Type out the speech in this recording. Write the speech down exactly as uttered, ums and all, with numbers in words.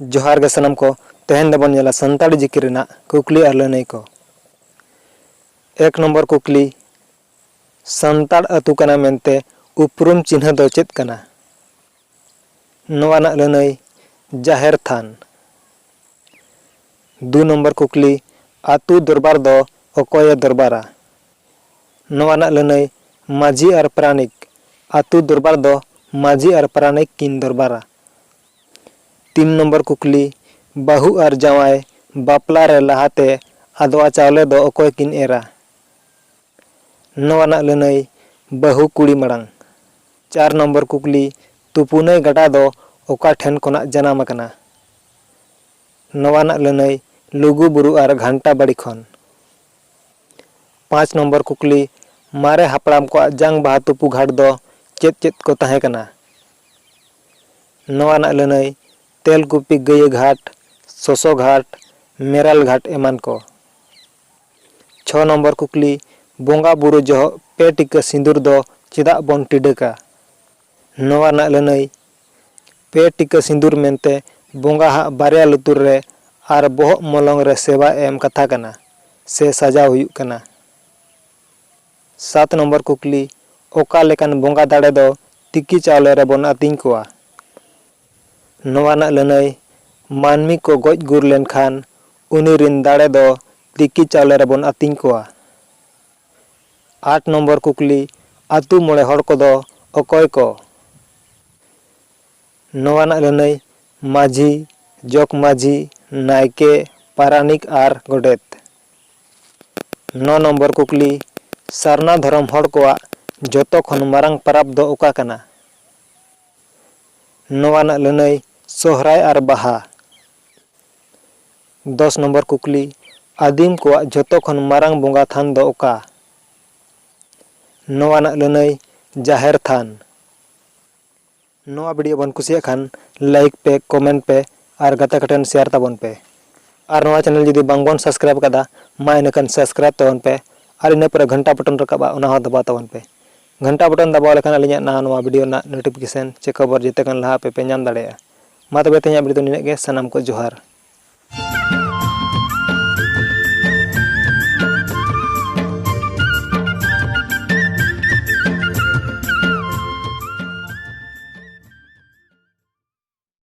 ᱡᱚᱦᱟᱨ ᱜᱮ ᱥᱟᱱᱟᱢ ᱠᱚ᱾ ᱛᱮᱦᱮᱧ ᱫᱚᱵᱚᱱ ᱧᱮᱞᱟ ᱥᱟᱱᱛᱟᱲ ᱪᱤᱠᱤ ᱨᱮᱱᱟᱜ ᱠᱩᱠᱞᱤ ᱟᱨ ᱞᱟᱹᱱᱟᱹᱭ ᱠᱚ᱾ ᱮᱠ ᱱᱚᱢᱵᱚᱨ ᱠᱩᱠᱞᱤ, ᱥᱟᱱᱛᱟᱲ ᱟᱹᱛᱩ ᱠᱟᱱᱟ ᱢᱮᱱᱛᱮ ᱩᱯᱨᱩᱢ ᱪᱤᱱᱦᱟᱹ ᱫᱚ ᱪᱮᱫ ᱠᱟᱱᱟ? ᱱᱚᱣᱟ ᱨᱮᱱᱟᱜ ᱞᱟᱹᱱᱟᱹᱭ, ᱡᱟᱦᱮᱨ ᱛᱷᱟᱱ᱾ ᱫᱩ ᱱᱚᱢᱵᱚᱨ ᱠᱩᱠᱞᱤ, ᱟᱹᱛᱩ ᱫᱚᱨᱵᱟᱨ ᱫᱚ ᱚᱠᱚᱭᱮ ᱫᱚᱨᱵᱟᱨᱟ? ᱱᱚᱣᱟ ᱨᱮᱱᱟᱜ ᱞᱟᱹᱱᱟᱹᱭ, ᱢᱟᱹᱡᱷᱤ ᱟᱨ ᱯᱟᱨᱟᱱᱤᱠ᱾ ᱟᱹᱛᱩ ᱫᱚᱨᱵᱟᱨ ᱫᱚ ᱢᱟᱹᱡᱷᱤ ᱟᱨ ᱯᱟᱨᱟᱱᱤᱠ ᱠᱤᱱ ᱫᱚᱨᱵᱟᱨᱟ᱾ ᱛᱤᱱ ᱱᱚᱢᱵᱚᱨ ᱠᱩᱠᱞᱤ, ᱵᱟᱹᱦᱩ ᱟᱨ ᱡᱟᱶᱟᱭ ᱵᱟᱯᱞᱟ ᱨᱮ ᱞᱟᱦᱟᱛᱮ ᱟᱫᱽᱣᱟ ᱪᱟᱣᱞᱮ ᱫᱚ ᱚᱠᱚᱭ ᱠᱤᱱ ᱮᱨᱟ? ᱱᱚᱣᱟ ᱨᱮᱱᱟᱜ ᱞᱟᱹᱱᱟᱹᱭ, ᱵᱟᱹᱦᱩ ᱠᱩᱲᱤ ᱢᱟᱲᱟᱝ᱾ ᱪᱟᱨ ᱱᱚᱢᱵᱚᱨ ᱠᱩᱠᱞᱤ, ᱛᱩᱯᱩᱱᱟᱹᱭ ᱜᱟᱰᱟ ᱫᱚ ᱚᱠᱟ ᱴᱷᱮᱱ ᱠᱷᱚᱱᱟᱜ ᱡᱟᱱᱟᱢ ᱟᱠᱟᱱᱟ? ᱱᱚᱣᱟ ᱨᱮᱱᱟᱜ ᱞᱟᱹᱱᱟᱹᱭ, ᱞᱩᱜᱩ ᱵᱩᱨᱩ ᱟᱨ ᱜᱷᱟᱱᱴᱟ ᱵᱟᱲᱤ ᱠᱷᱚᱱ᱾ ᱯᱟᱸᱪ ᱱᱚᱢᱵᱚᱨ ᱠᱩᱠᱞᱤ, ᱢᱟᱨᱮ ᱦᱟᱯᱲᱟᱢ ᱠᱚᱣᱟᱜ ᱡᱟᱝ ᱵᱟᱦᱟ ᱛᱩᱯᱩ ᱜᱷᱟᱴ ᱫᱚ ᱪᱮᱫ ᱪᱮᱫ ᱠᱚ ᱛᱟᱦᱮᱸ ᱠᱟᱱᱟ? ᱱᱚᱣᱟ ᱨᱮᱱᱟᱜ ᱞᱟᱹᱱᱟᱹᱭ, ᱛᱮᱞᱠᱩᱯᱤ ᱜᱟᱹᱭᱟᱹ ᱜᱷᱟᱴ, ᱥᱚᱥᱚ ᱜᱷᱟᱴ, ᱢᱮᱨᱟᱞ ᱜᱷᱟᱴ ᱮᱢᱟᱱ ᱠᱚ᱾ ᱪᱷᱚ ᱱᱚᱢᱵᱚᱨ ᱠᱩᱠᱞᱤ, ᱵᱚᱸᱜᱟ ᱵᱩᱨᱩ ᱡᱚᱦᱚᱜ ᱯᱮ ᱴᱤᱠᱟᱹ ᱥᱤᱸᱫᱩᱨ ᱫᱚ ᱪᱮᱫᱟᱜ ᱵᱚᱱ ᱴᱤᱰᱟᱹᱜᱟ? ᱱᱚᱣᱟ ᱨᱮᱱᱟᱜ ᱞᱟᱹᱱᱟᱹᱭ, ᱯᱮ ᱴᱤᱠᱟᱹ ᱥᱤᱸᱫᱩᱨ ᱢᱮᱱᱛᱮ ᱵᱚᱸᱜᱟ ᱦᱟᱜ ᱵᱟᱨᱭᱟ ᱞᱩᱛᱩᱨ ᱨᱮ ᱟᱨ ᱵᱚᱦᱚᱜ ᱢᱚᱞᱚᱝ ᱨᱮ ᱥᱮᱵᱟ ᱮᱢ ᱠᱟᱛᱷᱟ ᱠᱟᱱᱟ ᱥᱮ ᱥᱟᱡᱟᱣ ᱦᱩᱭᱩᱜ ᱠᱟᱱᱟ᱾ ᱥᱟᱛ ᱱᱚᱢᱵᱚᱨ ᱠᱩᱠᱞᱤ, ᱚᱠᱟ ᱞᱮᱠᱟᱱ ᱵᱚᱸᱜᱟ ᱫᱟᱲᱮ ᱫᱚ ᱛᱤᱠᱤ ᱪᱟᱣᱞᱮ ᱨᱮᱵᱚᱱ ᱟᱹᱛᱤᱧ ᱠᱚᱣᱟ? ᱱᱚᱣᱟ ᱨᱮᱱᱟᱜ ᱞᱟᱹᱱᱟᱹᱭ, ᱢᱟᱹᱱᱢᱤ ᱠᱚ ᱜᱚᱡ ᱜᱩᱨ ᱞᱮᱱᱠᱷᱟᱱ ᱩᱱᱤ ᱨᱤᱱ ᱫᱟᱲᱮ ᱫᱚ ᱛᱤᱠᱤ ᱪᱟᱣᱞᱮ ᱨᱮᱵᱚᱱ ᱟᱹᱛᱤᱧ ᱠᱚᱣᱟ᱾ ᱟᱴ ᱱᱚᱢᱵᱚᱨ ᱠᱩᱠᱞᱤ, ᱟᱹᱛᱩ ᱢᱚᱬᱮ ᱦᱚᱲ ᱠᱚᱫᱚ ᱚᱠᱚᱭ ᱠᱚ? ᱱᱚᱣᱟ ᱨᱮᱱᱟᱜ ᱞᱟᱹᱱᱟᱹᱭ, ᱢᱟᱹᱡᱷᱤ, ᱡᱚᱜᱽ ᱢᱟᱹᱡᱷᱤ, ᱱᱟᱭᱠᱮ, ᱯᱟᱨᱟᱱᱤᱠ ᱟᱨ ᱜᱚᱰᱮᱛ᱾ ᱱᱚ ᱱᱚᱢᱵᱚᱨ ᱠᱩᱠᱞᱤ, ᱥᱟᱨᱱᱟ ᱫᱷᱚᱨᱚᱢ ᱦᱚᱲ ᱠᱚᱣᱟᱜ ᱡᱚᱛᱚ ᱠᱷᱚᱱ ᱢᱟᱨᱟᱝ ᱯᱟᱨᱟᱵᱽ ᱫᱚ ᱚᱠᱟ ᱠᱟᱱᱟ? ᱱᱚᱣᱟ ᱨᱮᱱᱟᱜ ᱞᱟᱹᱱᱟᱹᱭ, ᱥᱚᱦᱨᱟᱭ ᱟᱨ ᱵᱟᱦᱟ᱾ ᱫᱚᱥ ᱱᱚᱢᱵᱚᱨ ᱠᱩᱠᱞᱤ, ᱟᱹᱫᱤᱢ ᱠᱚᱣᱟᱜ ᱡᱚᱛᱚ ᱠᱷᱚᱱ ᱢᱟᱨᱟᱝ ᱵᱚᱸᱜᱟ ᱛᱷᱟᱱ ᱫᱚ ᱚᱠᱟ? ᱱᱚᱣᱟ ᱨᱮᱱᱟᱜ ᱞᱟᱹᱱᱟᱹᱭ, ᱡᱟᱦᱮᱨ ᱛᱷᱟᱱ᱾ ᱱᱚᱣᱟ video ᱵᱚᱱ ᱠᱩᱥᱤᱭᱟᱜ ᱠᱷᱟᱱ like ᱯᱮ, comment ᱯᱮ ᱟᱨ ᱜᱟᱛᱮ ᱠᱚ ᱴᱷᱮᱱ share ᱛᱟᱵᱚᱱ ᱯᱮ᱾ ᱟᱨ ᱱᱚᱣᱟ channel ᱡᱩᱫᱤ ᱵᱟᱝᱵᱚᱱ subscribe ᱟᱠᱟᱫᱟ, ᱢᱟ ᱤᱱᱟᱹᱠᱷᱟᱱ subscribe ᱛᱟᱵᱚᱱ ᱯᱮ ᱟᱨ ᱤᱱᱟᱹ ᱯᱚᱨᱮ ᱜᱷᱚᱱᱴᱟ button ᱨᱟᱠᱟᱵᱼᱟ, ᱚᱱᱟ ᱦᱚᱸ ᱫᱟᱵᱟᱣ ᱛᱟᱵᱚᱱ ᱯᱮ᱾ ᱜᱷᱚᱱᱴᱟ button ᱫᱟᱵᱟᱣ ᱞᱮᱠᱷᱟᱱ ᱟᱹᱞᱤᱧᱟᱜ ᱱᱟᱣᱟ ᱱᱚᱣᱟ video ᱨᱮᱱᱟᱜ notification ᱪᱮ ᱠᱷᱚᱵᱚᱨ ᱡᱮᱛᱮ ᱠᱷᱚᱱ ᱞᱟᱦᱟ ᱟᱯᱮ ᱯᱮ ᱧᱟᱢ ᱫᱟᱲᱮᱭᱟᱜᱼᱟ᱾ ᱢᱟ ᱛᱚᱵᱮ ᱛᱮᱦᱮᱧᱟᱜ video ᱫᱚ ᱱᱤᱱᱟᱹᱜ ᱜᱮ᱾ ᱥᱟᱱᱟᱢ ᱠᱚ ᱡᱚᱦᱟᱨ᱾